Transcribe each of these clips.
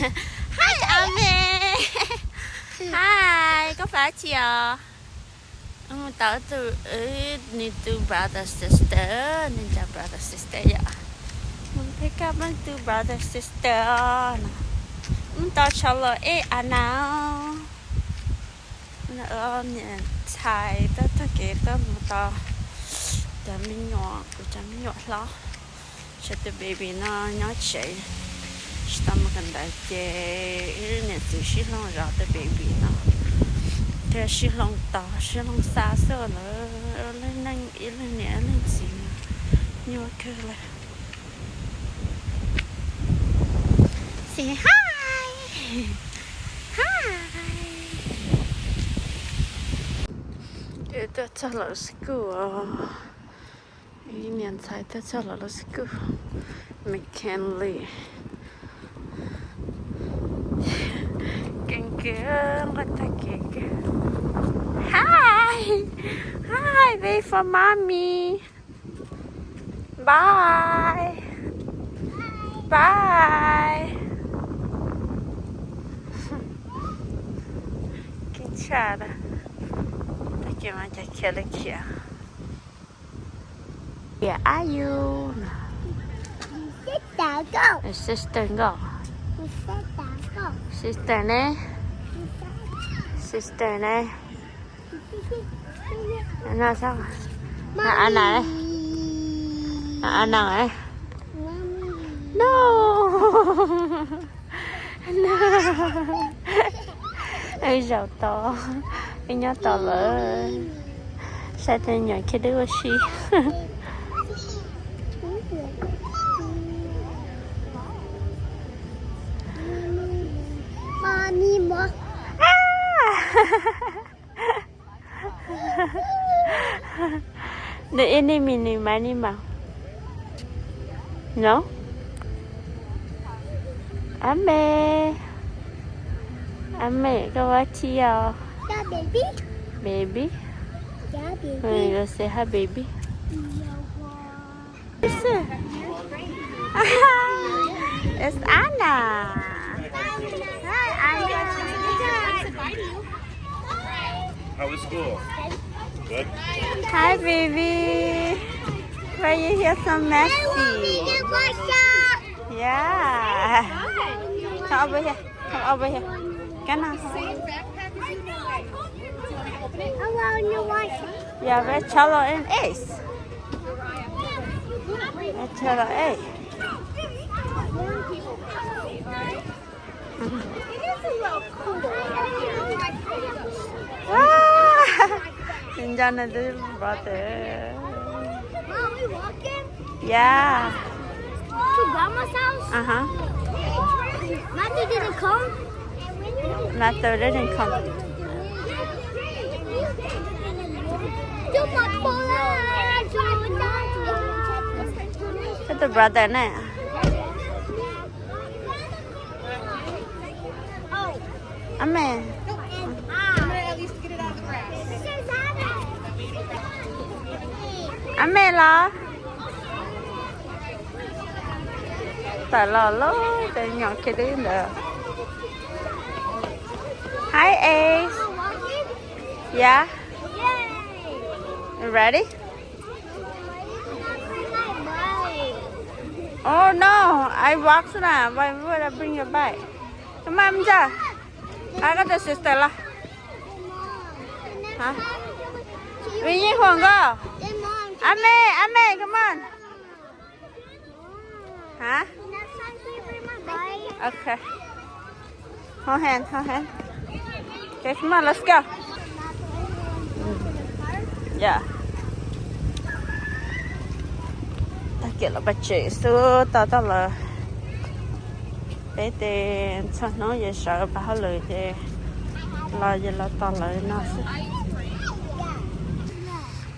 Hi, Ame. Hi, koj pab tsi os? Mus tau tus, nws tus brother sister, nws cov brother sister yom. Mus peb koj pab tus brother sister no. Mus tau tshau los ej a na. Niam ntxhais tuaj tag kev tuaj mus tau cov me nyuam, kuv cov me nyuam hlob. Saib tus baby no nyob tsev, tsis tau mus kawm ntawv ces niam txiv sib hloov zov tus baby no, thiaj sib hloov tos sib hloov xa xwb lawm. Leej neej ib leeg niam leej txiv nyuaj kawg lawm. Say hi. Hi. Tuaj txog lawv school os. Niam ntxhais tuaj txog lawv lub school. McKinley. Keeb kwm nqaij tag kev kawg. Hi. Hi, wait for mommy. Bye. Bye. Keeb tshaj na. Tag kis mas cas khiav li khiav. Where are you? Sister nkauj. Sister ne? Sister ne? No, a na, a na, no. Zaum tod, wb nyob tod lawm. Saib tej nyuam khib dub ua si. The enemy name animal. No? Ame. Ame, koj ua tsi os? Baby. Go say hi, baby. It's Anna. Hi, Anna. How was school? Good? Hi, baby. Why you here so messy? Yeah. Come over here. Come over here. Come on. You have a cello and ace. A cello ace. Nco nws tus brother. Yeah. To grandma's house? Uh-huh. Matthew didn't come? Matthew didn't come. Where's the brother now? Ame. Ame los? Tawm los lub tes nyom kiag dib ntawd. Hi, Ace. Yeah? You ready? Oh no, I walk xwb na, why would I bring your bike? Come on, Mja. Ai, koj tus sister los. Hả? Vì Nhi Hường cơ. Ame, Ame, come on. Hả? Okay. Hold hand, hold hand. Okay, come on, let's go. Yeah. Tag kis los pem tsev xwb, tos tau lawv. Peb tes txhua hnub yus sawv pab hauj lwm ces los yus los tos lawv no xwb.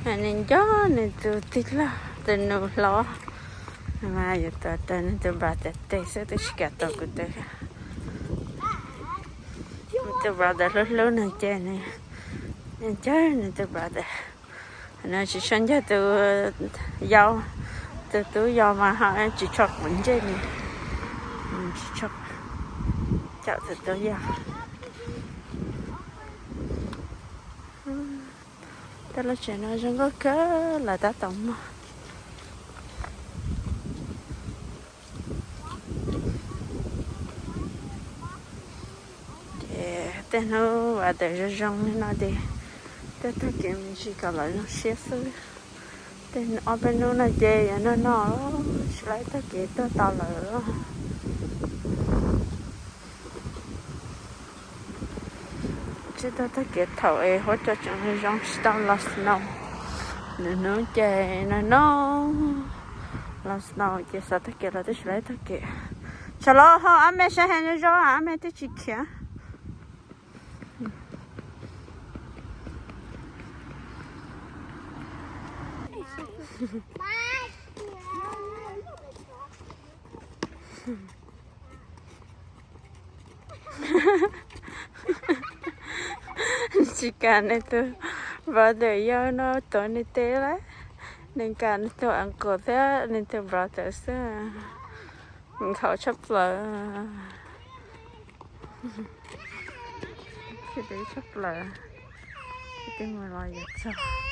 Nws nco nws tus tij laug, tus nus hlob. Mas yuav tos nws tus brother tes xwb, twb tsis kam tos kuv tes. Nws tus brother hlub hlub nws ces nws ncawg nws tus brother. Nws tsis tshua ncawg tus yau, tus tub yau mas ho tsis tshua quav ntsej nws. Tsis tshua Caum txawm tuaj yog. Tej lub tsev no zoo nkauj kawg, lawv tab tom muag. Ces tej hnub ua tawm zoo zoo li no ces tuaj taug kev me ntsis kom lawv zoo siab xwb. Tej ob peb hnub no ces yuav noj noj, tsis laib taug kev tuaj tau lawm. Tsis tau taug kev thaum es huab cua tseem zoo tsis tau los snow. Nws hnub ces no no los snow ces xav taug kev los twb tsis laib taug kev. Tsam los ho ab me saib heev zoo zoo, ab me twb tsis khiav. Tsis kam nws tus brother yau no tuav nws tes lawm, nws kam nws tus uncle thiab nws tus brother xwb. Nkhaus tshaj plaws. Tshaj plaws. Tej mus los yuav txog.